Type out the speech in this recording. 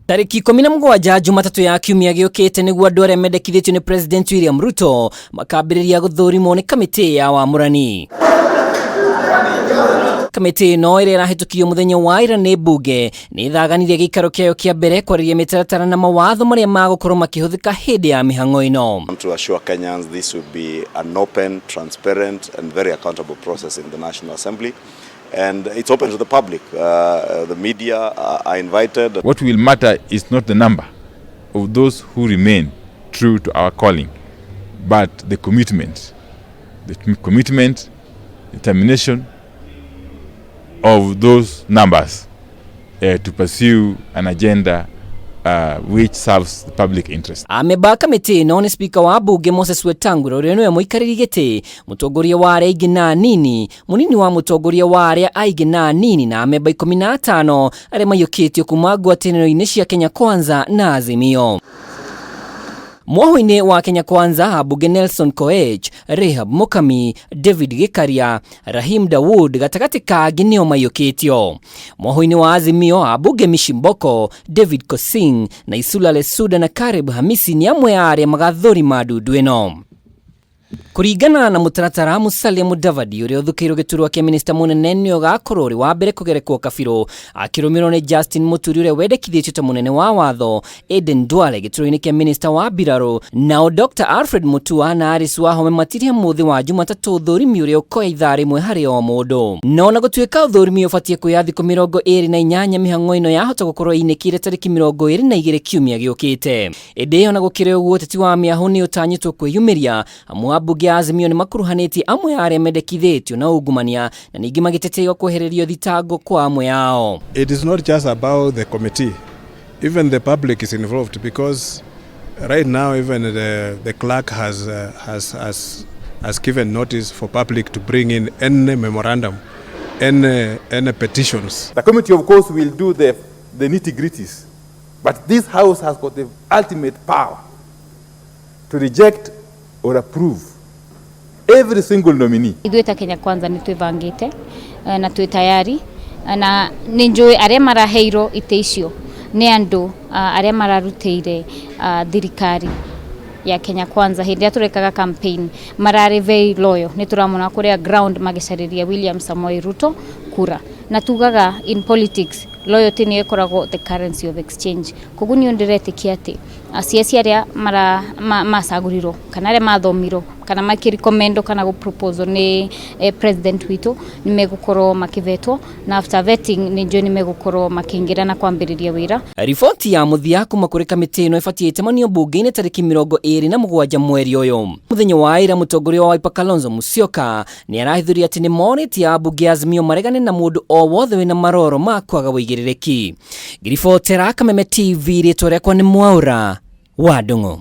Tarĩki 17 Jumatatũ ya kiumia gĩũkĩte nĩguo andũ arĩa mendekithĩtio nĩ President William Ruto makambĩrĩria gũthũrimwo nĩ kamĩtĩ ya wamũrani. Kamĩtĩ ĩno ĩrĩa ĩrahĩtũkirio mũthenya wa ira nĩ mbunge nĩ ĩthaganirie gĩikaro kĩayo kĩa mbere kwarĩria mĩtaratara na mawatho marĩa magũkorwo makĩhũthĩka hĩndĩ ya mĩhang'o ĩno. Want to assure Kenyans this will be an open, transparent and very accountable process in the National Assembly. And it's open to the public. The media are invited. What will matter is not the number of those who remain true to our calling, but the commitment. The commitment, determination of those numbers to pursue an agenda which serves the public interest. Amemba a kamĩtĩ ĩno nĩ spika wa mbunge Moses Wetangula, ũrĩa nĩwe mũikarĩri gĩtĩ, mũtongoria wa arĩa aingĩ na anini, mũnini wa mũtongoria wa arĩa aingĩ na anini, na amemba 15 arĩa maiyũkĩtio kuma ngwatanĩro-inĩ cia Kenya Kwanza na Azimio. Mwahũ-inĩ wa Kenya Kwanza, ambunge Nelson Koech, Rehab Mukami, David Gikaria, Rahim Dawood gatagatĩ kangĩ nĩo maiyũkĩtio. Mwahũ-inĩ wa Azimio, ambunge Mishi Mboko, David Kosing, Naisula Lesuda na Karib Hamisi nĩ amwe a arĩa magathũrima ndundu ĩno. Kũringana na mũtaratara, Musalia Mudavadi, ũrĩa ũthukĩirwo gĩturwa kĩa minista mũnene, nĩ ũgakorwo ũrĩ wa mbere kũgerekwo kabirũ, akĩrũmĩrĩrwo nĩ Justin Muturi, ũrĩa wendekithĩtio ta mũnene wa watho, Aden Duale gĩturwa-inĩ kĩa minista wa mbirarũ, nao Dr Alfred Mutua na Alice Wahome matirie mũthĩ wa Jumatatũ ũthũrimi ũrĩa ũkoya ithaa rĩmwe harĩ o mũndũ. No na gũtuĩka ũthũrimi ũbatiĩ kuoya thikũ 28, mĩhang'o ĩno yahota gũkorwo ĩinĩkĩire tarĩki 22 kiumia gĩũkĩte. Ĩndĩ ona gũkĩrĩ ũguo, ũteti wa mĩahũ nĩ ũtanyĩtwo kwĩyumĩria, amu ambunge a Azimio nĩ makuruhanĩtie amwe a arĩa mendekithĩtio na ungumania na ningĩ magĩteterio kwehererio thitango kwa amwe ao. It is not just about the committee. Even the public is involved because right now even the clerk has given notice for public to bring in any memorandum, any petitions. The committee, of course, will do the nitty-gritties, but this House has got the ultimate power to reject or approve every single nominee. Ithuĩ ta Kenya Kwanza nĩ twĩbangĩte na twĩ tayari, na nĩ njũĩ arĩa maraheirwo itĩ icio nĩ andũ arĩa mararutĩire thirikari ya Kenya Kwanza hĩndĩ ĩrĩa tũrekaga campaign, mararĩ very loyal. Nĩ tũramona kũrĩa ground magĩcarĩria William Samoei Ruto kura, na tugaga in politics loyalty nĩyo ĩkoragwo the currency of exchange. Koguo niĩ ndĩretĩkia atĩ CS arĩa mara macagũrirwo kana arĩa mathomirwo kana makĩrecommendwo kana gũproposal nĩ president witũ nĩ megũkorwo makĩvetwo, na after vetting nĩ njũĩ nĩ megũkorwo makĩingĩra na kwambĩrĩria wĩra. Riboti ya mũthia kuma kũrĩ kamĩtĩ ĩno ĩbatiĩ ĩtemanio mbunge-inĩ tarĩki 27 mweri ũyũ. Mũthenya wa ira, mũtongoria wa Wiper Kalonzo Musyoka nĩ arahithũria atĩ nĩ morĩtie ambunge a Azimio maregane na mũndũ o wothe wĩna maroro ma kwaga wĩigĩrĩrĩki. Ngiribotera Kameme TV, rĩtwa rĩakwa nĩ Mwaura wa Ndung'u.